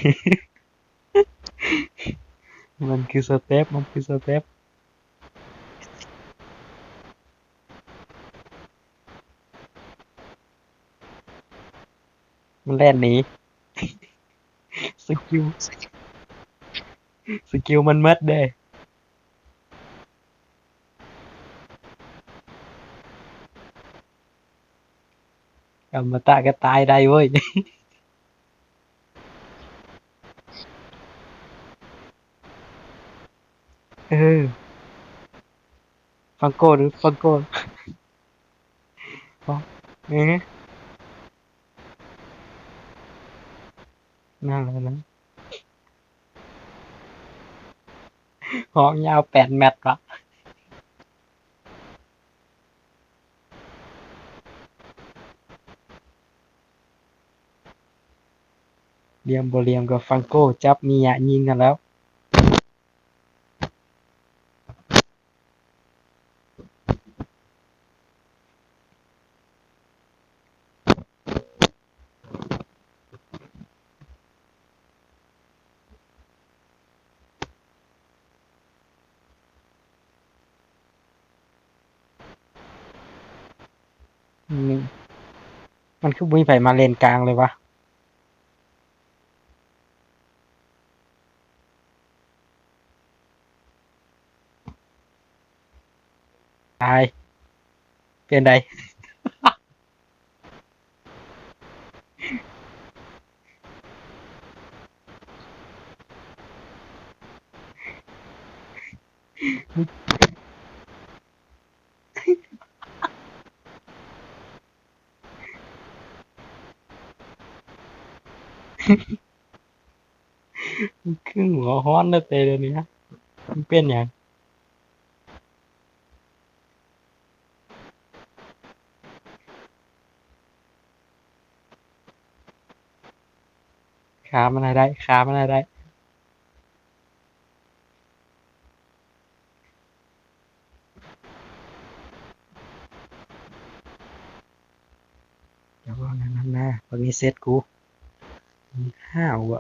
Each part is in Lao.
ມັນຄືສະເຕັບ ມັນຄືສະເຕັບ. ມັນແລ່ນໜີ ສະກິວ ສະກິວມັນໝົດເດ້. ອະມະຕະກໍຕາຍໄດ້ເວີ້ຍ. ເອີ ຟັງໂກ ຟັງໂກ ເອີ ນັ້ນແຫຼະນະ ຮ້ອງຍາວແປດແມັດວະ. ຫຼຽມບໍ່ຫຼຽມກໍຟັງໂກຈັບມີຍະຍິງຫັ້ນແລ້ວ. ນີ້ ມັນຄືບໍ່ມີໃຜມາເລນກາງເລີຍວະ? ຕາຍ ເປັນໃດ? ມຶງຄືຫົວຮ້ອນແທ້ແຕ່ດຽວນີ້ ມຶງເປັນຫຍັງ? ຂ້າມັນໃຫ້ໄດ້ ຂ້າມັນໃຫ້ໄດ້. ຢ່າເວົ້າແນວນັ້ນນາ ບັກນີ້ເຊັດກູ ຫ້າວະ.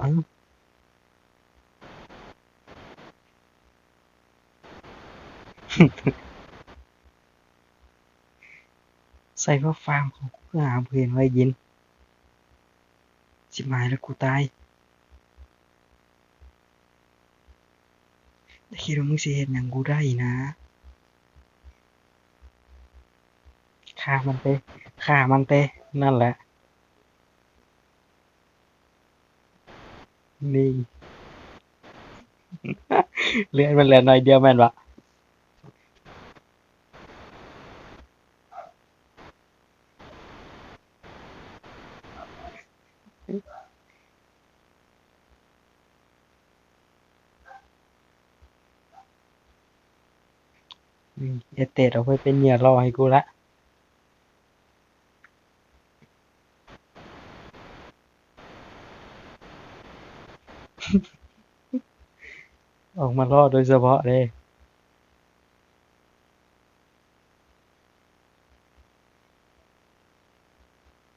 ໃສ່ວ່າຟາມຂອງກູຄືຫາບໍ່ເຫັນວ່າໄອ້ຍິນ ຊິບຫາຍແລ້ວກູຕາຍ. ແຕ່ຄິດວ່າມຶງຊິເຮັດຫຍັງກູໄດ້ນະ? ຂ້າມັນເຕະ ຂ້າມັນເຕະ ນັ້ນແຫຼະ. ນີ້ ເລືອດມັນເຫຼືອໜ້ອຍດຽວແມ່ນບໍ່? ເອເຕດເອົາໄວ້ເປັນເຫຍື່ອລ່ອໃຫ້ກູລະ. ອອກມາລໍ້ໂດຍສະເພາະເດ້.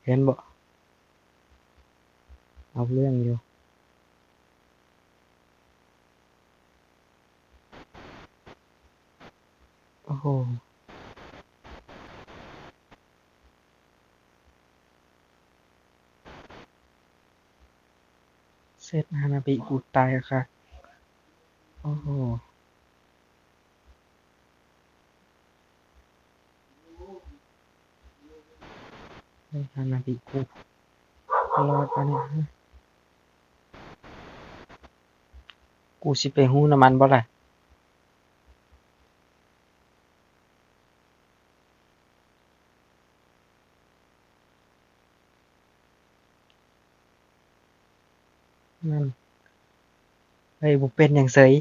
ເຫັນບໍ່? ເອົາເລື່ອງຢູ່. ໂອ້ໂຫ ເຊັດຮານາບິກູຕາຍຄັກໆ. ໂອ້ໂຫ ເຮີ້ຍ ຮານາບິກູ ລອດປານນີ້ ກູຊິໄປຮູ້ນຳມັນບໍ່ລະ? ນັ້ນ ເຮີ້ຍ ບໍ່ເປັນຫຍັງເສີຍ.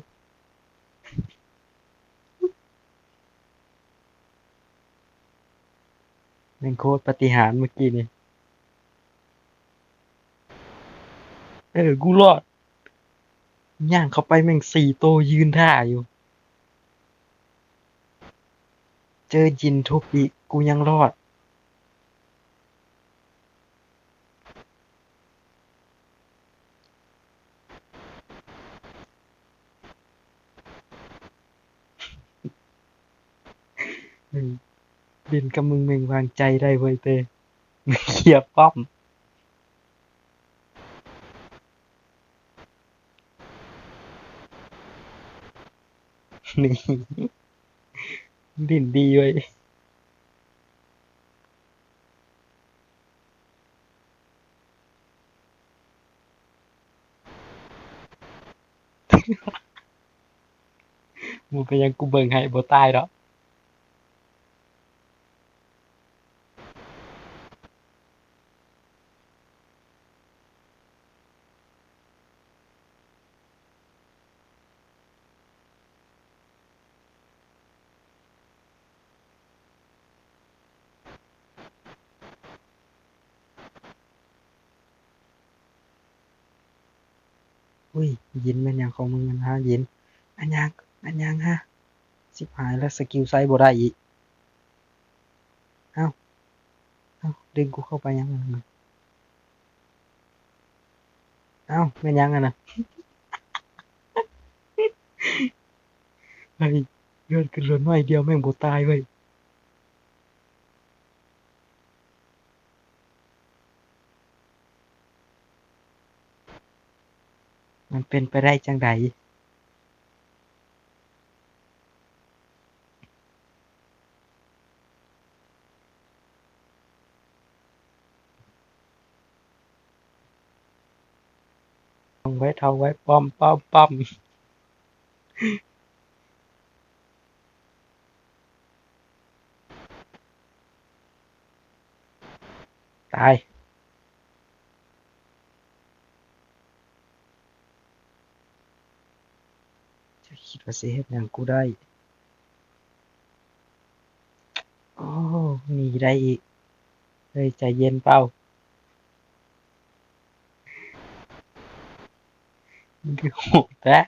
ແມ່ງໂຄດປາຕິຫານມື້ກີ້ນີ້. ເອີ ກູລອດ. ຍ່າງເຂົ້າໄປແມ່ງສີ່ໂຕຢືນຖ້າຢູ່. ເຈີຢິນທຸບອີກ ກູຍັງລອດ. ຫຼິ້ນກັບມຶງແມ່ງວາງໃຈໄດ້ເວີຍເຕ້ ເຄຍປ້ອມ ນີ້ ຫຼິ້ນດີເວີຍ. ບໍ່ເປັນຫຍັງ ກູເບິ່ງໃຫ້ ບໍ່ຕາຍດອກ. ອຸ້ຍ ຍິນ ແມ່ນຫຍັງຂອງມຶງຫັ້ນຫາ ຍິນ? ແມ່ນຫຍັງ? ແມ່ນຫຍັງຫາ? ຊິບຫາຍແລ້ວ ສະກິວໃຊ້ບໍ່ໄດ້ອີກ. ເອົ້າ ເອົ້າ ດຶງກູເຂົ້າໄປຫຍັງຫັ້ນນະ? ເອົ້າ ແມ່ນຫຍັງຫັ້ນນະ? ເຮີ້ຍ ເລືອດຂຶ້ນເຫຼືອໜ້ອຍດຽວແມ່ງບໍ່ຕາຍເວີຍ. ມັນເປັນໄປໄດ້ຈັ່ງໃດ? ທ່ອງໄວ້ ທ່ອງໄວ້ ປ້ອມ ປ້ອມ ປ້ອມ. ຕາຍ. ເຈົ້າຄິດວ່າຊິເຮັດຫຍັງກູໄດ້? ໂອ້ ໜີໄດ້ອີກ. ເຮີ້ຍ ໃຈເຢັນເປົ່າ. ມຶງຄືໂຫດແທ້.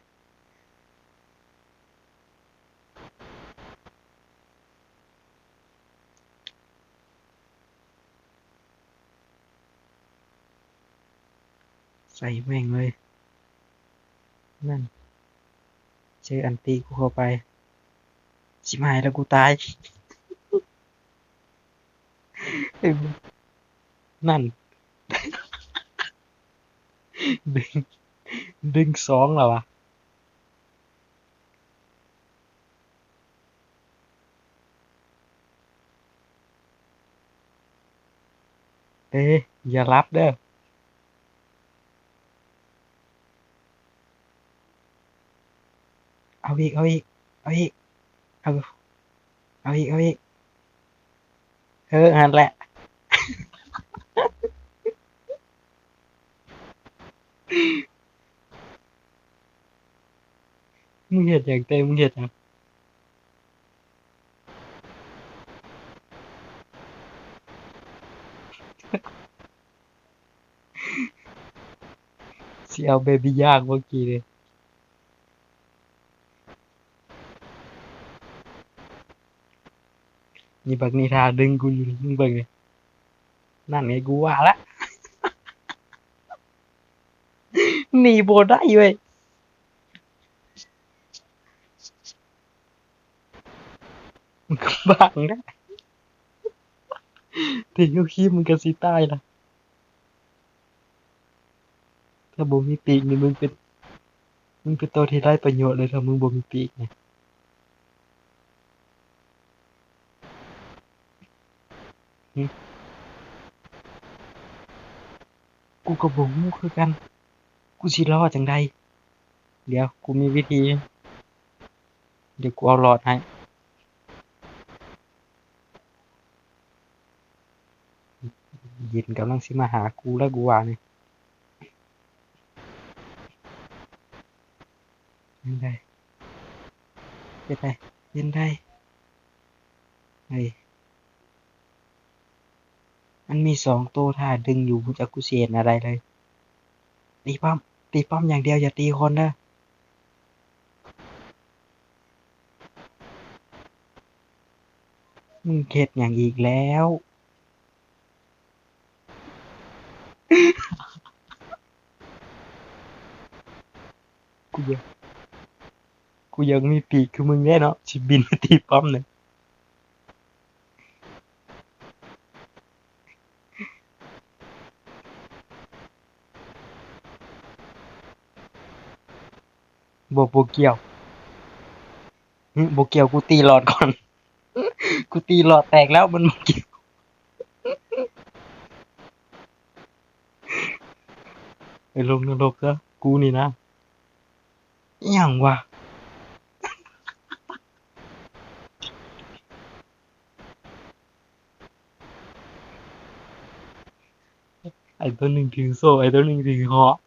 ໃສ່ແມ່ງເລີຍ. ນັ້ນ ເຈີອັນຕິກູເຂົ້າໄປ. ຊິບຫາຍແລ້ວ ກູຕາຍ. ນັ້ນ ດຶງ ດຶງສອງແລ້ວຫວາ. ເອີ ຢ່າຫຼັບເດີ. ເອົາອີກ ເອົາອີກ ເອົາອີກ ເອົາ ເອົາອີກ ເອົາອີກ. ເອີ ຫັ້ນແຫຼະ. ມຶງເຮັດຫຍັງເຕ? ມຶງເຮັດຫຍັງ? ຊິເອົາເບບີ້ຍ່າງເມື່ອກີ້ນີ້. ອີບັກນີ້ຖ້າດຶງກູຢູ່ນີ້ ມຶງເບິ່ງນີ້. ນັ້ນໄງ ກູວ່າລະ ໜີບໍ່ໄດ້ເວີຍ. ມຶງກໍບັງນະ ເດ ຢູ່ຄີມ ມຶງກໍຊິຕາຍລະ. ຖ້າບໍ່ມີປີກນີ້ ມຶງເປັນ ມຶງເປັນໂຕທີ່ໄຮ້ປະໂຫຍດເລີຍ ຖ້າມຶງບໍ່ມີປີກນີ້. ຫຶ? ກູກໍບໍ່ຮູ້ຄືກັນ ກູຊິລໍຈັ່ງໃດ? ດຽວ ກູມີວິທີ ດຽວ ກູເອົາລອດໃຫ້. ເຢັນກຳລັງຊິມາຫາກູແລ້ວ ກູວ່ານີ້. ເປັນໃດ? ເປັນໃດ? ເປັນໃດ? ເຮີ້ຍ ມັນມີສອງໂຕຖ້າດຶງຢູ່ ບໍ່ຈັກກູຊິເຮັດແນວໃດເລີຍ. ຕີປ້ອມ ຕີປ້ອມຢ່າງດຽວ ຢ່າຕີຄົນເດີ. ມຶງເຮັດຫຍັງອີກແລ້ວ? ກູຢາກ ກູຢາກມີປີກຄືມຶງແດ່ເນາະ ຊິບິນໄປຕີປ້ອມນີ້. ບໍ່ ບໍ່ກ່ຽວ. ຫຶ ບໍ່ກ່ຽວ ກູຕີຫຼອດກ່ອນ. ກູຕີຫຼອດແຕກແລ້ວ ມັນບໍ່ກ່ຽວ. ໄປລົງນະລົກຊະ ກູນີ້ນະ. ອີ່ຫຍັງວະ? ໄອ້ໂຕໜຶ່ງຖືໂສ້ ໄອ້ໂຕໜຶ່ງຖືຫອກ.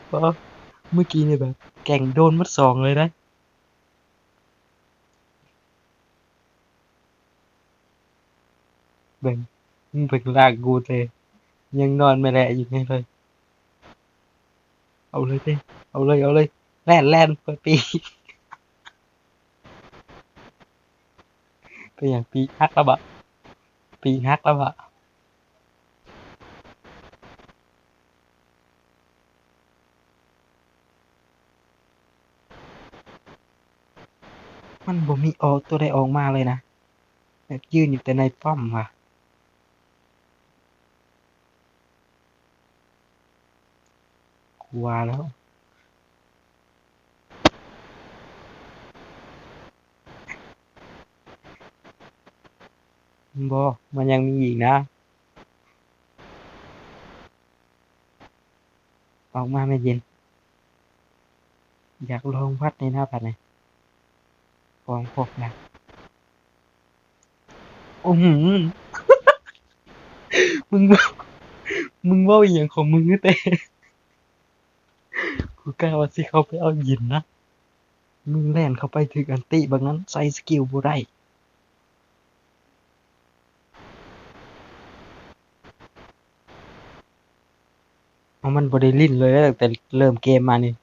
ເອີ ມື້ກີ້ນີ້ແບບແກ່ງໂດນໝົດສອງເລີຍເດ້. ເບິ່ງ ມຶງເບິ່ງຮ່າງກູເຕ ຍັງນອນແມ່ແລະຢູ່ນີ້ເລີຍ. ເອົາເລີຍເຕ ເອົາເລີຍ ເອົາເລີຍ ແລ່ນ ແລ່ນ ເປີດປີກ. ເປັນຫຍັງ ປີກຫັກແລ້ວບໍ? ປີກຫັກແລ້ວບໍ? ມັນບໍ່ມີອອກ ຕົວໃດອອກມາເລີຍນະ ແບບຢືນຢູ່ແຕ່ໃນປ້ອມວ່າ. ກູວ່າແລ້ວ ບໍ່ ມັນຍັງມີອີກນະ. ອອກມາແມ່ເຢັນ ຢາກລອງວັດແດ່ນະບັດນີ້ ຂອງພວກນະ. ໂອ້ໂຫ ມຶງເວົ້າ ມຶງເວົ້າອີ່ຫຍັງຂອງມຶງແຕ່ ກູກະວ່າຊິເຂົ້າໄປເອົາເຢັນນະ ມຶງແລ່ນເຂົ້າໄປຖືກອັນຕິບັກນັ້ນ ໃຊ້ສະກິວບໍ່ໄດ້. ເອົາ ມັນບໍ່ໄດ້ຫຼິ້ນເລີຍ ຕັ້ງແຕ່ເລີ່ມເກມມານີ້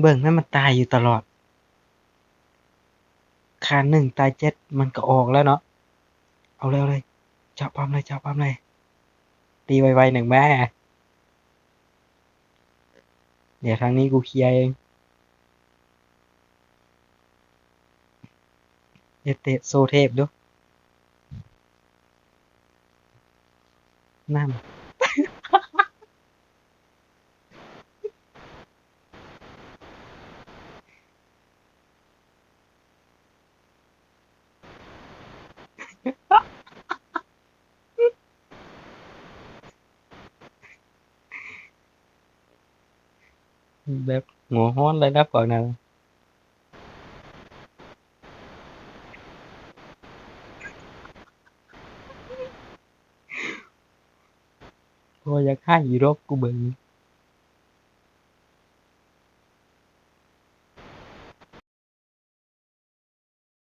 ເບິ່ງໃຫ້ມັນຕາຍຢູ່ຕະຫຼອດ. ຂ້າໜຶ່ງຕາຍເຈັດ ມັນກໍອອກແລ້ວເນາະ. ເອົາເລີຍ ເອົາເລີຍ ເຈາະປ້ອມເລີຍ ເຈາະປ້ອມເລີຍ. ຕີໄວໆ ໜຶ່ງແມ້. ດຽວທາງນີ້ກູເຄຍເອງ. ເຮັດເຕະໂຊເທບດູ ນັ້ນ. ແບບຫົວຮ້ອນເລີຍນະພວກນັ້ນ. ບໍ່ຢາກໃຫ້ຢູ່ດອກ ກູເບິ່ງ